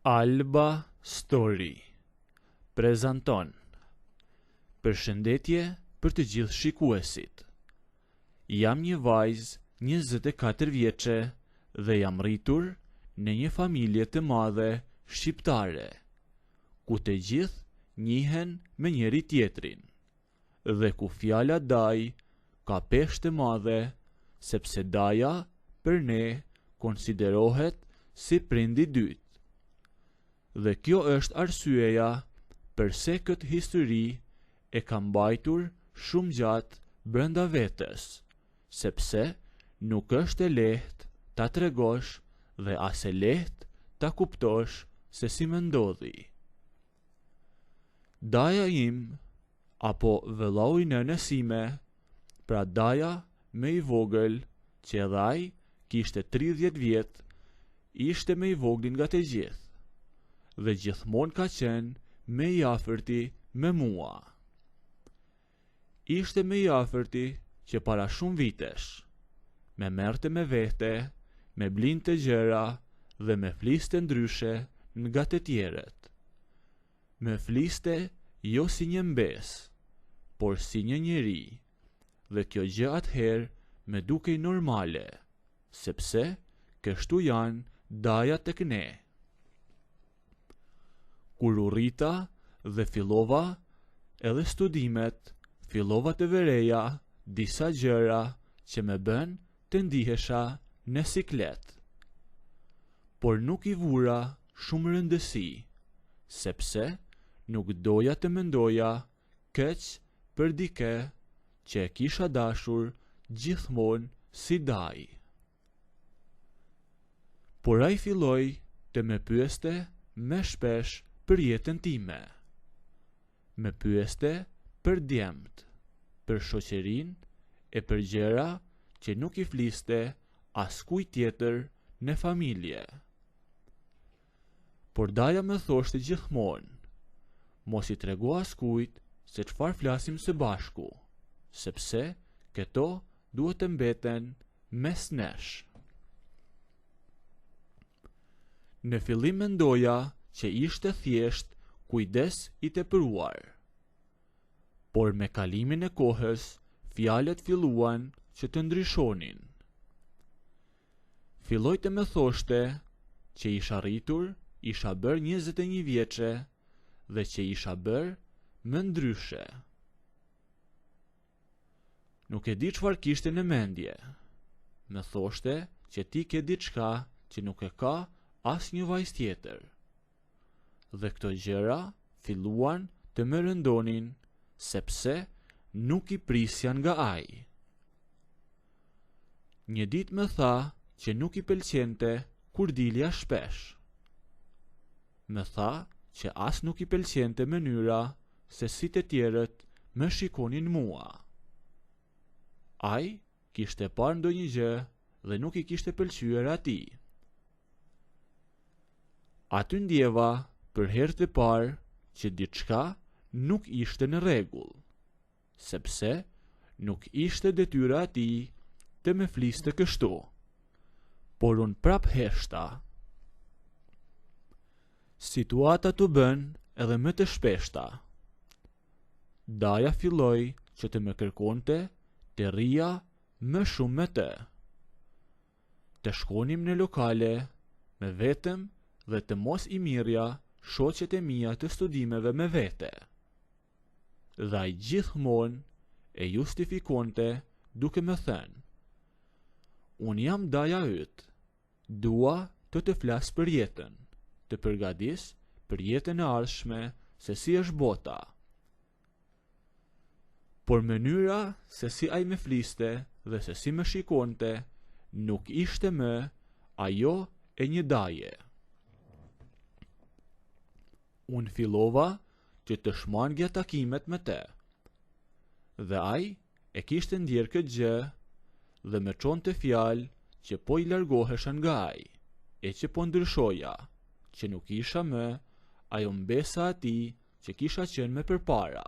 Alba Story prezanton Përshëndetje për të gjithë shikuesit. Jam një vajzë 24 vjeçe dhe jam rritur në një familje të madhe shqiptare, ku të gjithë njihen me njëri-tjetrin. Dhe ku fjala dajë ka peshë të madhe, sepse daja për ne konsiderohet si prind i dytë. Dhe kjo është arsyeja përse këtë histori e kam mbajtur shumë gjatë brenda vetes, sepse nuk është e lehtë ta tregosh dhe as e lehtë ta kuptosh se si më ndodhi. Daja im, apo vëllau i nënës sime, pra daja më i vogël, që edhe ai kishte 30 vjet, ishte më i vogli nga të gjithë, dhe gjithmonë ka qenë më i afërti me mua. Ishte më i afërti që para shumë vitesh. Me merrte me vehte, me blinte gjëra dhe me fliste ndryshe nga të tjerët. Me fliste jo si një mbesë, por si një njeri, dhe kjo gjë atëherë me dukej normale, sepse kështu janë dajat tek ne. Kur u rrita dhe fillova edhe studimet, fillova të vëreja disa gjëra që më bënë të ndihesha në siklet. Por nuk i vura shumë rëndësi, sepse nuk doja të mendoja keq për dikë që e kisha dashur gjithmonë si dajë. Por ai filloi të më pyeste më shpesh për jetën time. Më pyeste për djemtë, për shoqërinë e për gjëra që nuk i fliste askujt tjetër në familje. Por daja më thoshte gjithmonë, mos i trego askujt se çfarë flasim së bashku, sepse këto duhet të mbeten mes nesh. Në fillim mendoja që ishte thjesht kujdes i tepruar. Por me kalimin e kohës, fjalët filluan që të ndryshonin. Filloi të më thoshte që isha rritur, isha bërë 21 vjeçe dhe që isha bërë më ndryshe. Nuk e di çfarë kishte në mendje. Më thoshte që ti ke diçka që nuk e ka asnjë vajzë tjetër. Dhe këto gjëra filluan të më rëndonin sepse nuk i prisja nga ai. Një ditë më tha që nuk i pëlqente kur dilja shpesh. Më tha që as nuk i pëlqente mënyra se si të tjerët më shikonin mua. Ai kishte parë ndonjë gjë dhe nuk i kishte pëlqyer atij. Aty ndjeva për herë të parë që diçka nuk ishte në rregull. sepse nuk ishte detyra e tij të më fliste kështu. Por unë prapë heshta. Situatat u bënë edhe më të shpeshta. Daja filloi që të më kërkonte të rrija më shumë me të. Të shkonim në lokale me vetëm dhe të mos i mirrja shoqet e mia të studimeve me vete. Dhe ai gjithmonë e justifikonte duke më thënë, Unë jam daja yt, dua të të flas për jetën, të përgatis për jetën e ardhshme se si është bota. Por mënyra se si ai më fliste dhe se si më shikonte nuk ishte më ajo e një daje. Unë fillova që të shmangja takimet me të. Dhe ai e kishte ndjerë këtë gjë dhe më çonte fjalë që po i largohesha nga ai, e që po ndryshoja, që nuk isha më ajo mbesa e tij që kisha qenë më përpara.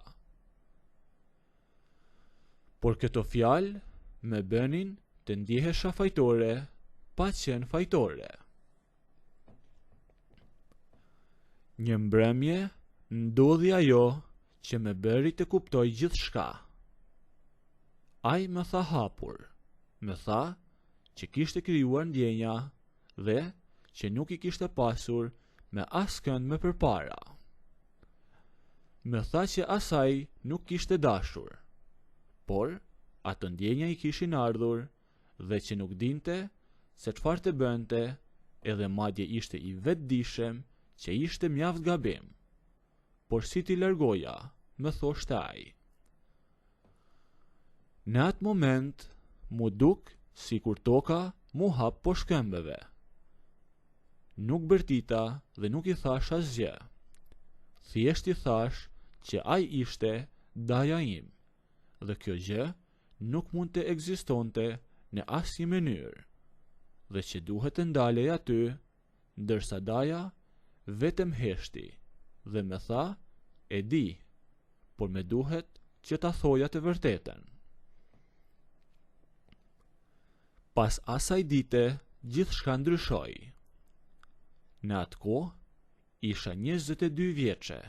Por këto fjalë më bënin të ndjehesha fajtore pa qenë fajtore. Një mbrëmje ndodhi ajo që më bëri të kuptoj gjithçka. Ai më tha hapur, më tha që kishte krijuar ndjenja dhe që nuk i kishte pasur me askënd më përpara. Më tha që as ai nuk kishte dashur, por ato ndjenja i kishin ardhur dhe që nuk dinte se çfarë të bënte edhe madje ishte i vetëdijshëm që ishte mjaft gabim. Por si t'i largoja, më thoshte ai. Në atë moment, m'u duk sikur toka m'u hap poshtë këmbëve. Nuk bërtita dhe nuk i thashë asgjë. Thjesht i thashë që ai ishte daja im dhe kjo gjë nuk mund të ekzistonte në asnjë mënyrë dhe që duhet të ndalej aty, ndërsa daja vetëm heshti dhe më tha e di, por më duhet që ta thoja të vërtetën. Pas asaj dite gjithçka ndryshoi. Në atë kohë isha 22 vjeçe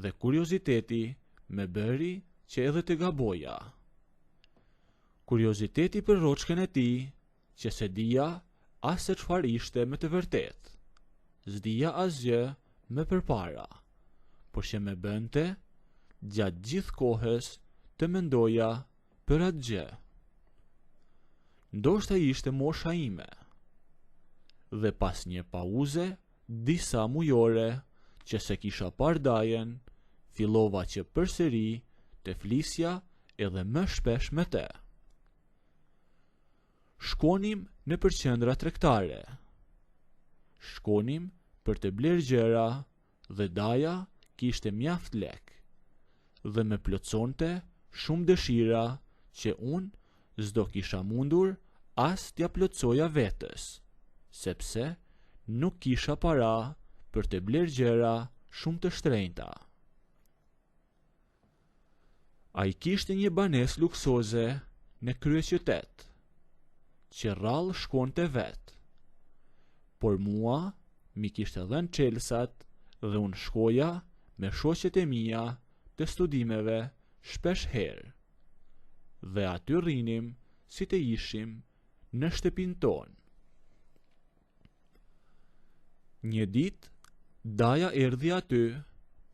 dhe kurioziteti më bëri që edhe të gaboja. Kurioziteti për rroçkën e tij që s'e dija as se çfarë ishte me të vërtetë. S'dija asgjë më përpara, por që më bënte gjatë gjithë kohës të mendoja për atë gjë. Ndoshta ishte mosha ime. Dhe pas një pauze disa mujore që s'e kisha parë dajën, fillova që përsëri të flisja edhe më shpesh me të. Shkonim nëpër qendra tregtare. Shkonim për të blerë gjëra dhe daja kishte mjaft lekë dhe më plotësonte shumë dëshira që unë s'do kisha mundur as t'ia plotësoja vetes, sepse nuk kisha para për të blerë gjëra shumë të shtrenjta. Ai kishte një banesë luksoze në kryeqytet, që rrallë shkonte vetë. Por mua m'i kishte dhënë çelësat dhe unë shkoja me shoqet e mia të studimeve shpesh herë. Dhe aty rrinim si të ishim në shtëpinë tonë. Një ditë, daja erdhi aty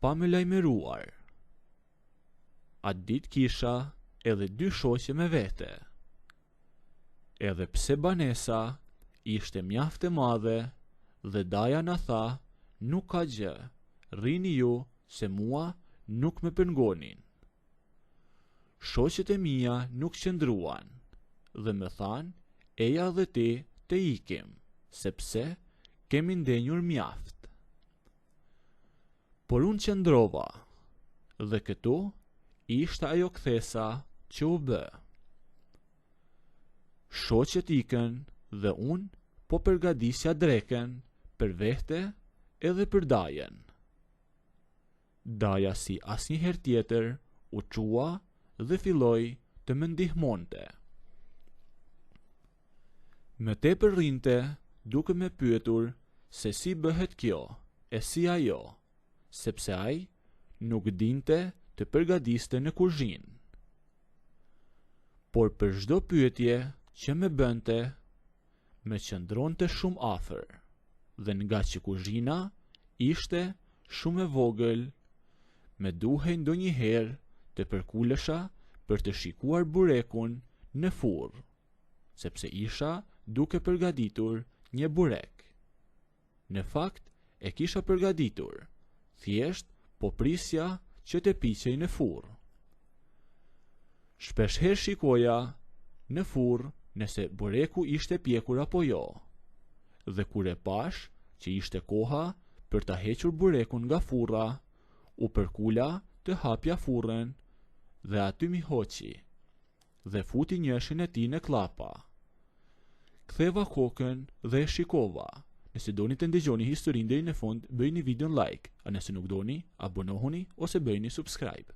pa më lajmëruar. Atë ditë kisha edhe dy shoqe me vete. Edhe pse banesa ishte mjaft e madhe dhe daja na tha nuk ka gjë, rrini ju se mua nuk më pengonin. Shoqet e mia nuk qëndruan dhe më thanë eja dhe ti të ikim, sepse kemi ndenjur mjaft. Por unë qëndrova dhe këtu ishte ajo kthesa që u bë. Shoqet ikën dhe unë po përgatisja drekën për vehte edhe për dajën. Daja si asnjëherë tjetër u çua dhe filloi të më ndihmonte. Më tepër rrinte duke më pyetur se si bëhet kjo e si ajo, sepse ai nuk dinte të përgatiste në kuzhinë. Por për çdo pyetje që më bënte, më qëndronte shumë afër dhe ngaqë kuzhina ishte shumë e vogël, më duhej ndonjëherë të përkulesha për të shikuar burekun në furrë, sepse isha duke përgatitur një burek. Në fakt, e kisha përgatitur, thjesht po prisja që të piqej në furrë. Shpeshherë shikoja në furrë nëse bureku ishte pjekur apo jo. Dhe kur e pashë që ishte koha për ta hequr burekun nga furra, u përkula të hapja furrën dhe aty m'i hoqi dhe futi njëshin e tij në kllapa. Ktheva kokën dhe e shikova. Nëse doni të ndëgjoni historinë deri në fund, bëjini videon like, a nëse nuk doni, abonohuni ose bëjini subscribe.